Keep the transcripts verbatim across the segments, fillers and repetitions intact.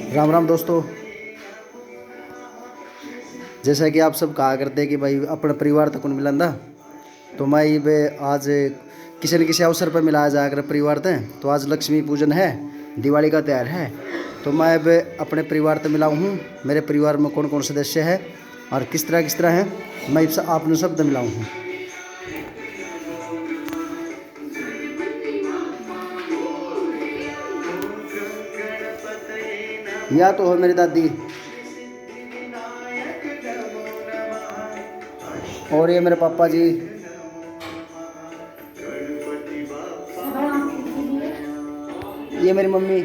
राम राम दोस्तों, जैसा कि आप सब कहा करते कि भाई अपने परिवार तक कौन मिलांदा, तो मैं इब आज किसी न किसी अवसर पर मिलाया जाकर परिवार तक। तो आज लक्ष्मी पूजन है, दिवाली का त्यौहार है, तो मैं अब अपने परिवार तक मिलाऊँ हूँ। मेरे परिवार में कौन कौन सदस्य है और किस तरह किस तरह है, मैं इस आपने शब्द मिलाऊँ हूँ। या तो हो मेरी दादी, और ये मेरे पापा जी, ये मेरी मम्मी,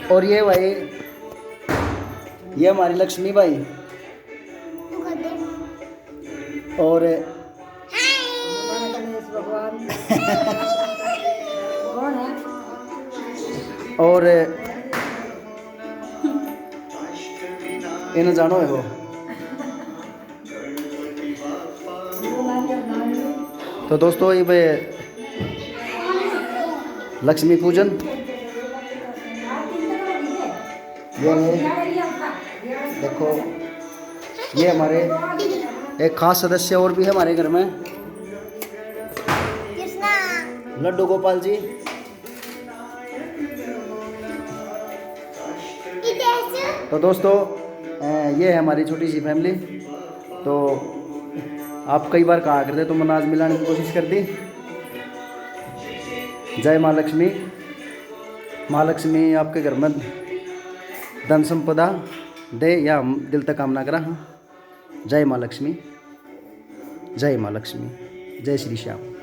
और ये भाई, ये हमारी लक्ष्मी भाई, और और इन्हें जानो है वो। तो दोस्तों, ये पे लक्ष्मी पूजन, ये है, देखो, ये हमारे एक खास सदस्य और भी है हमारे घर में, लड्डू गोपाल जी। तो दोस्तों, अ, ये है हमारी छोटी सी फैमिली। तो आप कई बार कहा करते, तो मैंने आज मिलाने की कोशिश कर दी। जय माँ लक्ष्मी। माँ लक्ष्मी आपके घर में धन संपदा दे, या हम दिल तक कामना करा। हाँ, जय माँ लक्ष्मी, जय माँ लक्ष्मी, जय श्री श्याम।